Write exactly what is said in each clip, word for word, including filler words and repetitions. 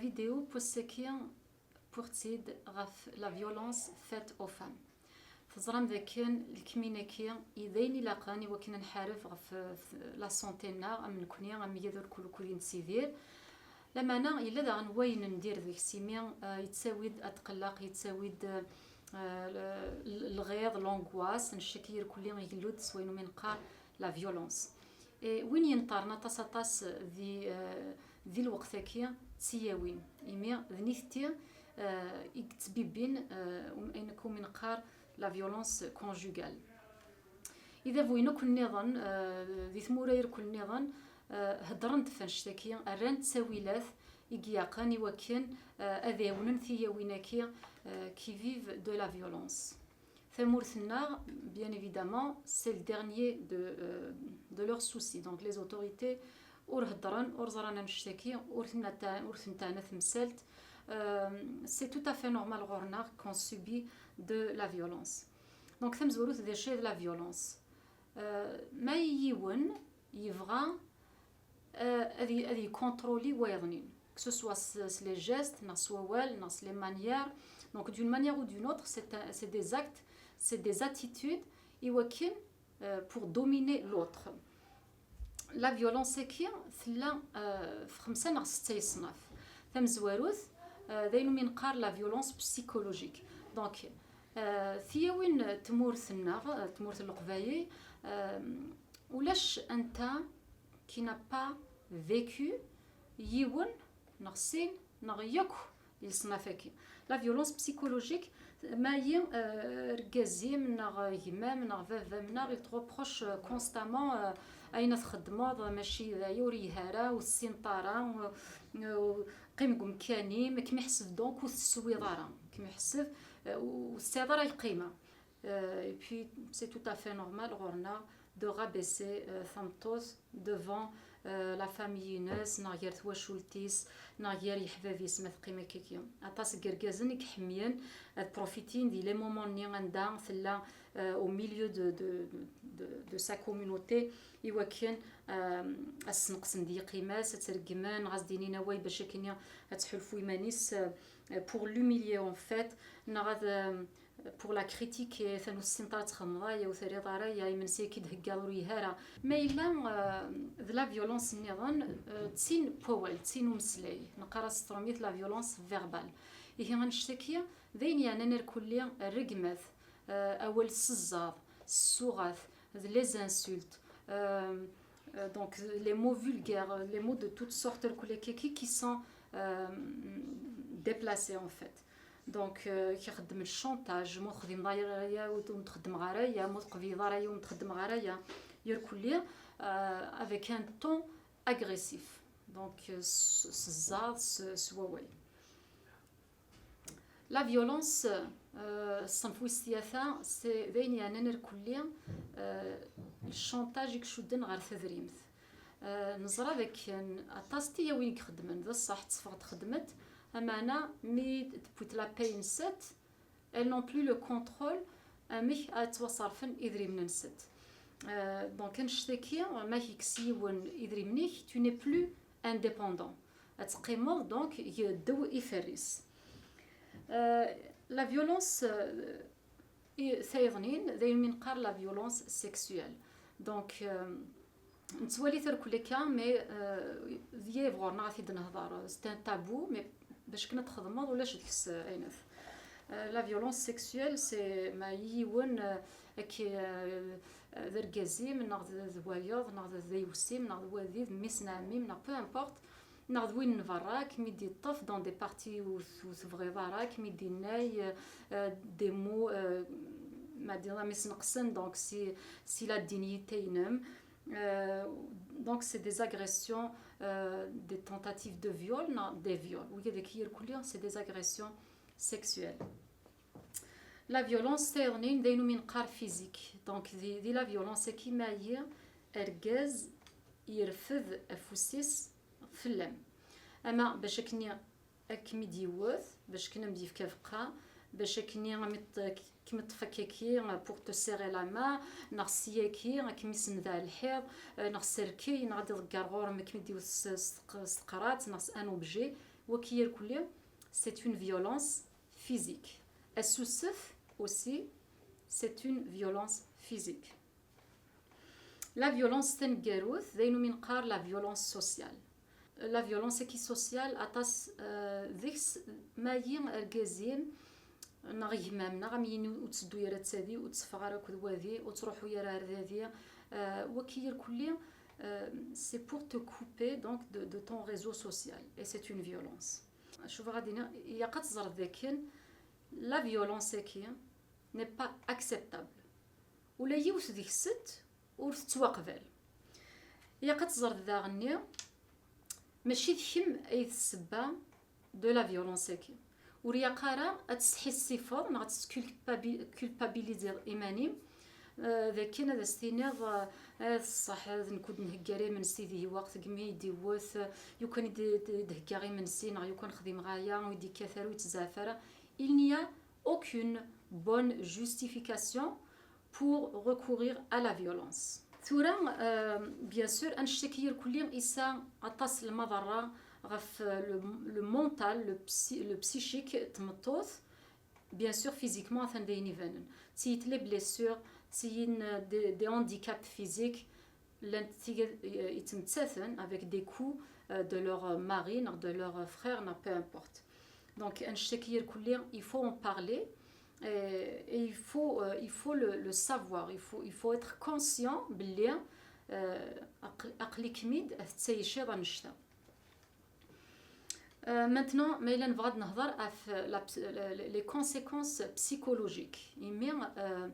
Vidéo n wass-agi wwiɣ-tt-id ɣef la violence faite aux femmes. Teẓram dakken lkmin-agi d ayen ilaqen i wakken ad nḥareb ɣef la santé-nneɣ, am nekni, am wiyaḍ akk i nettidir. Lameɛna yella daɣen wayen n diri deg-s, imi, euh, yettawi-d atqelleq, yettawi-d, euh, l-, l-, lɣiḍ, l'angoisse, n ccek irkelli igellu-d s wayen umi neqqar la violence. Et win yenṭerren aṭas, aṭas di, euh, di lweqt-agi d tiyawin, imi d nitenti, euh, i yettbibbin, euh, um-, ayen akk umi neqqar la violence conjugale. Idabuyen akk nniḍen, euh, di tmura irkel nniḍen, euh, heddren-d ɣef annect-agi, rran-d ttawilat i ilaqen i wakken, euh, ad ɛiwnen tiyawin-agi, euh, qui vivent de la violence. Tamurt-nneɣ, bien évidemment, c'est le dernier de, euh, de leurs soucis. Donc les autorités ur heddren, ur ẓran annect-agi, ur ten-, ur ten-teɛna temsalt. Euh, c'est tout à fait normal ɣur-neɣ qu'on subit de la violence. Donc tamezwarut d acu d la violence? Euh, ma yiwen yebɣa, euh, ad y-, ad ycontrôli wayeḍnin, que ce soit s, s les gestes, neɣ s wawal, neɣ s les manières. Donc d'une manière ou d'une autre, c'est un, c'est des actes, c'est des attitudes i wakken, euh, pour dominer l'autre. La violence-agi tella, euh, f xemsa neɣ setta yeṣnaf. Tamezwarut, euh, d ayen umi neqqar la violence psychologique. Donc, euh, tiyawin n tmurt-nneɣ, euh, tmurt n Leqbayel, euh, ulac anta qui n'a pas vécu yiwen neɣ sin neɣ yakk leṣnaf-agi. La violence psychologique, ma yi, euh, argaz-im neɣ gma-m neɣ baba-m neɣ il te reproche, euh, constamment, euh, ayen ad txeddmeḍ mačči d aya, ur yelhi ara, ur tessineḍ ara, euh, euh, qqim deg umkan-im, ad kem-iḥseb donc ur tessewwiḍ ara, ad kem-iḥseb, euh, ur tesɛiḍ ara lqima. Euh, et puis, c'est tout à fait normal ɣur-neɣ de rabaisser, euh, tameṭṭut devant, euh, la famille-ines, neɣ gar twacult-is, neɣ gar yeḥbab-is, ma teqqim akkagi. Aṭas n yergazen i iḥemmlen ad profitin di les moments-nni anda tella, euh, au milieu de, de, de, de sa communauté, i wakken, euh, ad sneqsen di lqima-s, ad tt-reggmen, neɣ ad s-d-inin awal bac akken ad tḥulfu iman-is, euh, pour l'humilier en fait, neɣ ad, euh, pour la critiquer, atan ur tessineḍ ara ad txedmeḍ aya, ur terriḍ ara aya, imensi-agi d-theggaḍ ur yelhi ara. Ma yella, euh, d la violence nniḍen, euh, d tin n wawal, d tin n umeslay. Neqqar-as s trumit la violence verbale. Ihi annect-agi d ayen yeɛnan irkelli rregmat, euh, awal s zzaḍ, s tsuɣat, d les insultes, euh, euh, donc les mots vulgaires, les mots de toutes sortes, irkelli akkagi qui sont, euh, déplacés en fait. Donc, euh, kixeddem le chantage, ma ur txedmeḍ ara aya, ur txeddmeḍ ara aya, ma ur teqbileḍ ara aya, ur txeddmeḍ ara aya, irkelli, euh, avec un ton agressif. Donc, euh, s, s zzaḍ, s, s wawal. La violence, euh, ṣṣenf wis tlata, c'est d ayen yeɛnan irkelli, euh, le chantage i icudden ɣer tadrimt. Euh, neẓra dakken aṭas n tiyawin i ixeddmen, d ṣṣeḥ, teffeɣ-d txedmet, ameɛna mi d-tewwit la paye-nsent, elles n'ont plus le contrôle amek ad ttwaṣerfen idrimen-nsent. Euh, donc annect-agi, ma yekkes yiwen idrimen-ik, tu n'es plus indépendant. Ad teqqimeḍ donc ddaw iferr-is. Euh, la violence, euh, i, tayeḍnin, d ayen mi neqqar la violence sexuelle. Donc, euh, nettwali-t irkelli akka, mais, euh, d yiwen ɣur-neɣ ad t-id-nehḍer. C'est un tabou, mais bac akken ad txedmeḍ, ulac deg-s, euh, ayen. Euh, la violence sexuelle, c'est ma yiwen, euh, ak, euh, d argaz-im, neɣ d, d wayeḍ, neɣ d, d ayewsim, neɣ d wadi, d mmi-s n ɛemmi-m, neɣ peu importe, neɣ d win n berra, ad kem-id-iṭṭef dans des parties ur t-, ur tebɣiḍ ara, ad kem-id-innay, euh, des mots, euh, ma d-, mi s-neqsen, donc si, si la dignité-inem. Euh, donc c'est des agressions, euh, des tentatives de viol, neɣ des viols. Wigad-agi irkelli, c'est des agressions sexuelles. La violence, tayeḍnin, d ayen umi neqqar physique. Donc di, di la violence-agi, ma yi argaz yerfed afus-is fell-am, ama bac akken ad kem-id-yewwet, bac akken ad m-d-yefk abeqqa, bac akken ad m-iṭ-, kem-iṭṭef akkaki, pour te serrer la main, neɣ s yaki, ad kem-isendeɛ lḥiḍ, neɣ s rrkey, neɣ ad iḍegger ɣur-m, ad kem-id-yewwet s, s, s teqrat, neɣ s un objet. Waki irkelli, c'est une violence physique. Assusef aussi, c'est une violence physique. La violence taneggarut, d ayen umi neqqar la violence sociale. La violence-agi sociale, aṭas, euh, deg-s mayi argaz-im neɣ gma-m, neɣ am yini ur tteddu ara d tadi, ur tteffeɣ ara akked wadi, ur ttruḥu ara ar dadi, euh, waki irkelli, euh, c'est pour te couper donc de, de ton réseau social et c'est une violence. Cuf, ɣad iniɣ, ilaq ad teẓreḍ dakken la violence-agi n'est pas acceptable. Ula yiwet deg-sent ur tettwaqbal. Ilaq ad teẓreḍ daɣenni, mačči d kemm ay d ssebba de la violence-agi. Ur ilaq ara ad tesḥissifeḍ neɣ ad tesculpabiliziḍ iman-im, euh, d akken ad as-tiniḍ, euh, ah, d ṣṣeḥ, d nekk ur d-nheggi ara imensi di lweqt, deg mi i d-iwwet, euh, lukan i d-, d-, d-heggaɣ imensi, neɣ lukan xdimeɣ aya, ur d-ikkat ara, ur yettzeɛf ara. Il n'y a aucune bonne justification pour recourir à la violence. Tura, euh, bien sûr, annect-agi irkelli yesɛa aṭas n lmaḍerra ɣef, euh, le, le mental, le psy-, le psychique n tmeṭṭut. Bien sûr, physiquement, atan d ayen ibanen. Ttiyin les blessures, ttiyin, euh, des, des handicaps physiques, llant tigad, euh, yettmettaten avec des coups, euh, de leur mari, neɣ de leur frère, neɣ peu importe. Donc, annect-agi irkelli, il faut en parler, et, et il faut, euh, il faut le, le savoir, il faut, il faut être conscient belli, euh, aql-, aql-ikem-id tettɛiciḍ annect-a. Euh, maintenant, ma yella nebɣa ad nehḍer ɣef la ps-, la, les conséquences psychologiques. Imi, euh,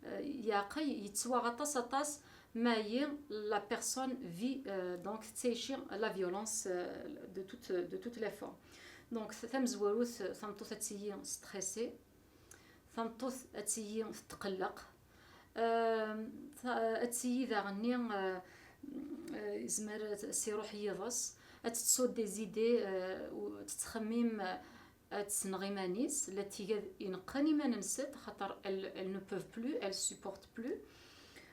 euh, yeɛqel, yettwaɣ aṭas, aṭas, mayi la personne vit, euh, donc tettɛici la violence, euh, de toute, de toutes les formes. Donc, tamezwarut, tameṭṭut ad tili stressée, tameṭṭut ad tili tetqelleq, euh, ta-, ad tili daɣenni, euh, euh, yezmer ad s-iruḥ yiḍes, ad tettu des idées, euh, u tettxemmim, euh, ad tesneɣ iman-is, la tigad ineqqen iman-nsent, xaṭer elles, elles ne peuvent plus, elles supportent plus.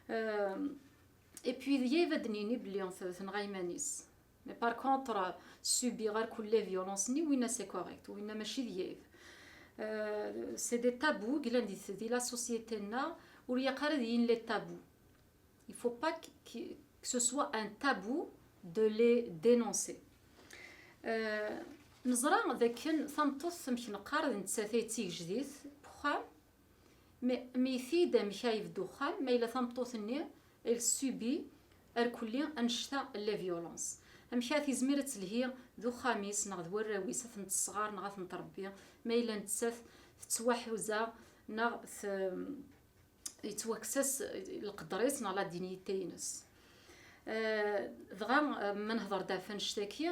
Euh, et puis, d yaya ad d-nini belli t-, tenɣa iman-is. Mais par contre, subiɣ irkelli violence-nni, winna c'est correct, winna mačči d yaya. Euh, c'est des tabous, yellan di, di la société-nneɣ, ur ilaq ara ad yili les tabous. Il faut pas que, que, que ce soit un tabou de les dénoncer. Euh, neẓra dakken tameṭṭut, amek neqqar, d nettat ay d tigejdit n uxxam, mais, mais tiyid amek ay yebda uxxam, ma yella tameṭṭut-nni, elle subit irkelli annect-a n la violence. Amek ara tizmir ad telhi d uxxam-is neɣ d warraw-is, ad ten-tesɣer neɣ ad ten-tṛebbi, ma yella nettat tettwaḥuza neɣ t-, yettwakkes-as lqedr-is neɣ la dignité-ines. Euh, dɣa, euh, ma nehḍer-d ɣef annect-agi,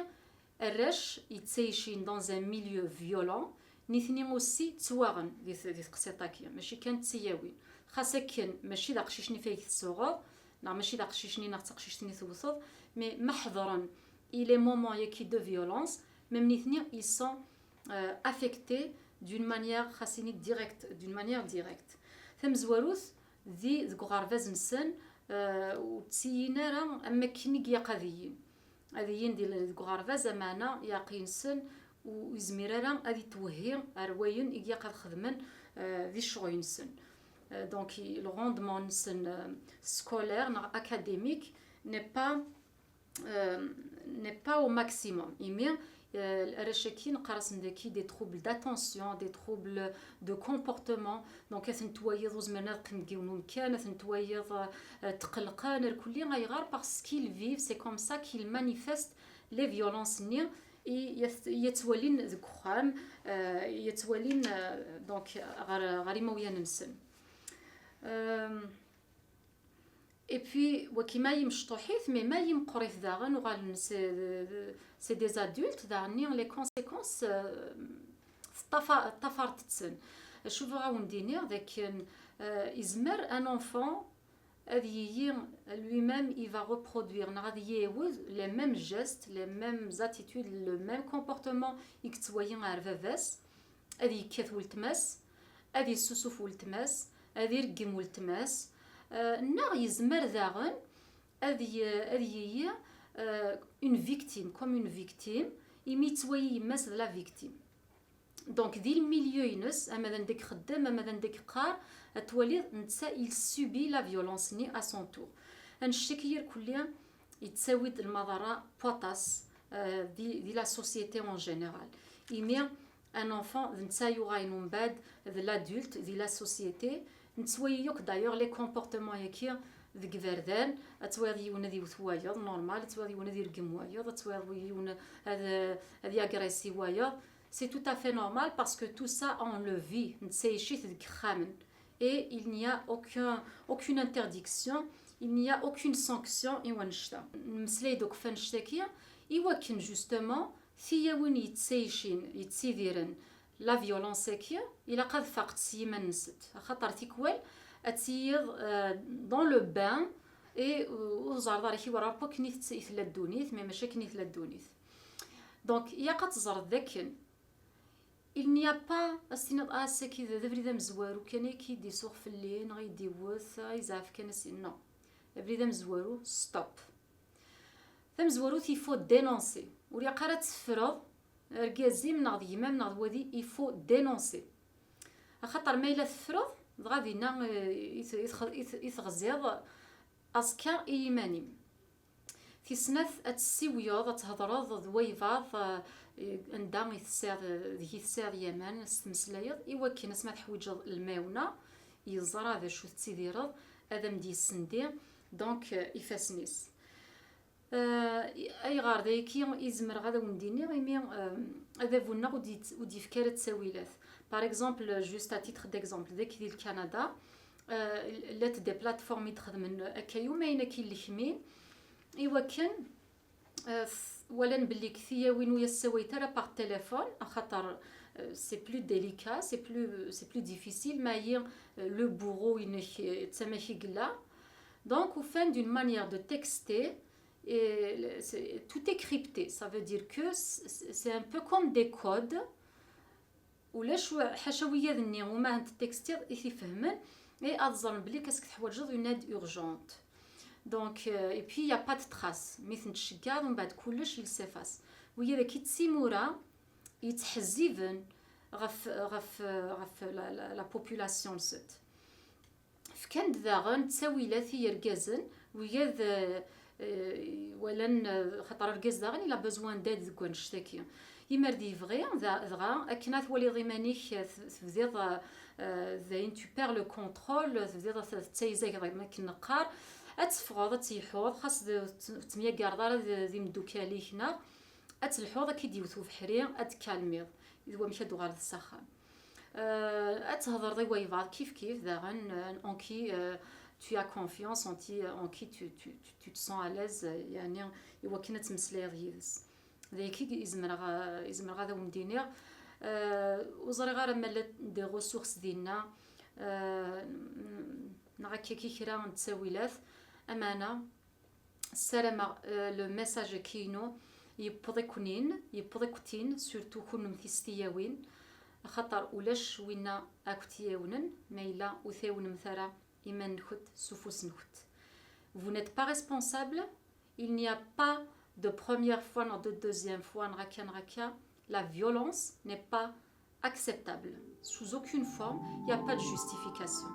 arrac yettɛicin dans un milieu violent, nitni aussi ttwaɣen di t-, di teqsiṭ-agi, mačči kan d tiyawin. Xas akken mačči d aqcic-nni fayeg tsuɣeḍ, neɣ mačči d aqcic-nni neɣ d taqcict-nni tewteḍ, mais ma ḥeḍren i les moments-agi de violence, même nitni, ils sont, euh, affectés d'une manière, xas ini, directe, d'une manière directe. Tamezwarut, di, deg uɣerbaz-nsen, euh, ur ttilin ara am wakken i ilaq ad ilin. Ad ilin di, deg uɣerbaz, ameɛna yeɛqel-nsen ur yezmir ara ad itwehhi ar wayen i ilaq ad xedmen, euh, di ccɣel-nsen. Euh, donc, i-, le rendement-nsen, euh, scolaire neɣ académique n'est pas, euh, n'est pas au maximum. Imi, euh, arrac-agi neqqar-asen dagi des troubles d'attention, des troubles de comportement. Donc, ad ten-twayeḍ ur zmiren ad qqimen deg yiwen umkan, ad ten-twayeḍ, euh, tqellqen, irkelli. Ayɣer? Parce qu'ils vivent, c'est comme ça qu'ils manifestent les violences-nni i yat-, i yettwalin deg uxxam, euh, i yettwalin, euh, donc, ɣer, ɣer imawlan-nsen. Euh, Et puis, wagi ma imecṭuḥit, mais ma imeqqrit daɣen, uɣalen c'est, c'est des adultes, daɣenni les conséquences, euh, teṭṭafa-, ṭṭafart-ten. Acu bɣiɣ ad wen-d-iniɣ, d akken, euh, izmer un enfant ad yili lui-même, il va reproduire, neɣ ad yiɛawed les mêmes gestes, les mêmes attitudes, le même comportement i yettwali ar baba-s, ad yekkat weltma-s, ad yessusuf weltma-s, ad ireggem weltma-s, euh, neɣ yezmer daɣen ad y-, ad yili, euh, une victime, comme une victime, imi yettwali yemma-s d la victime. Donc di le milieu-ines, ama d anda i ixeddem, ama d anda i yeqqar, ad twaliḍ netta il subit la violence-nni à son tour. Annect-agi irkelli yettawi-d lmaḍerra n waṭas, euh, di, di la société en général. Imi un enfant d netta yuɣalen umbeɛd d l'adulte di la société. Nettwali yakk d'ailleurs les comportements-agi deg iberdan. Ad twaliḍ yiwen ad iwet wayeḍ, normal, ad twaliḍ yiwen ad ireggem wayeḍ, ad twaliḍ yiwen ad, ad yagresi wayeḍ. C'est tout à fait normal parce que tout ça on le vit, nettayec-it deg ixxamen. Et il n'y a aucun, aucune interdiction, il n'y a aucune sanction i wannect-a. Nemmeslay-d akk f annect-agi i wakken justement tiyawin yettaycin, yettidiren la violence-agi, ilaq ad faqent s yiman-nsent, axaṭer tikwal ad tiyiḍ, euh, dans le bain et, euh, ur teẓriḍ ara kiwa akk akken i tett-, i tella ddunit, mais mačči akken i tella ddunit. Donc ilaq ad teẓreḍ d akken il n'y a pas, ad s-tiniḍ, ah, ass-agi d, d abrid amezwaru kan i k-id-isuɣ fell-i, neɣ i d-iwwet, ah, yezɛef kan ass-, non. Abrid amezwaru, stop. Tamezwarut, il faut dénoncer. Ur ilaq ara ad teffreḍ argaz-im neɣ d gma-m neɣ d wadi, il faut dénoncer. Axaṭer ma yella teffreḍ, dɣa dinna, eh, i t-, i tx-, i t-, i teɣziḍ aẓekka i yiman-im. Tis snat, ad tessiwleḍ, ad thedreḍ d waybaḍ, eh, anda i tesɛiḍ, deg i tesɛiḍ yaman, ad s-tmeslayeḍ, i wakken asma teḥwiǧeḍ lmaɛuna, yeẓra d acu tettidireḍ, ad am-d-yessendi, donc, eh, ifassen-is. Euh, ayɣer d ayagi i zemreɣ ad awen-d-iniɣ, imi, euh, adabu-nneɣ ur d-yett-, ur d-yefki ara ttawilat. Par exemple, juste à titre d'exemple, dagi di Lkanada, euh, llant des plateformes i d-xedmen akka yumayen akka i lekmin, i wakken, euh, f-, walan belli deg tiyawin ur as-ssawayet ara par téléphone, axaṭer, euh, c'est plus délicat, c'est plus, c'est plus difficile, ma yi, euh, le bourreau-inek, euh, d tama-k i yella. Donc, ufan d'une manière de texter, et le, c'est, tout est crypté. Ça veut dire que c'est, c'est un peu comme des codes. Ulac wa-, ḥaca wigad-nni uma n texter i t-ifehmen, et ad ẓren belli qu'est-ce que teḥwaǧeḍ une aide urgente. Donc, euh, et puis, il n'y a pas de trace. Mi ten-tceggeḍ, umbeɛd kullec, il s'efface. Wigad-agi d timura yettḥezziben ɣef, ɣef, ɣef la, la, la population-nsent. Fkan-d daɣen ttawilat i yergazen, wigad, eh, eh, walan, eh, xaṭer argaz daɣen il a besoin d'aide deg wannect-agi. Imer d yebɣi, da-, dɣa, akken ad twaliḍ iman-ik, eh, t-, tebdiḍ, eh, eh, dayen tu perds le contrôle, tebdiḍ ad t-, tettayzageḍ am akken neqqar, ad teffɣeḍ, ad telḥuḍ, xas d-, ur t-, ur tettemyagareḍ ara d, d imeddukal-ik, neɣ ad telḥuḍ, ad k-id-yewwet ubeḥri, ad tkalmiḍ, d wamek ad d-tuɣaleḍ s axxam. Euh, ad thedreḍ i waybaḍ kif kif daɣen, euh, en qui, euh, tu as confiance, en qui, en qui tu, tu, tu, tu te sens à l'aise, euh, yeɛni i wakken ad tmeslayeḍ yid-s. D ayagi i zemreɣ, euh, i zemreɣ ad awen-d-iniɣ. Euh, ur ẓriɣ ara ma llant des ressources dinna, euh, neɣ akka kra n ttawilat. Amana, ssarameɣ, euh, le message-agi-inu yewweḍ-iknin, yewweḍ-iktin, surtout kunemti s tiyawin, axaṭer ulac winna ad kent-iɛawnen ma yella ur tɛawnemt ara iman-nkent s ufus-nkent. Vous n'êtes pas responsable, il n'y a pas de première fois, neɣ de deuxième fois, neɣ akka, neɣ akka. La violence n'est pas acceptable. Sous aucune forme, il n'y a pas de justification.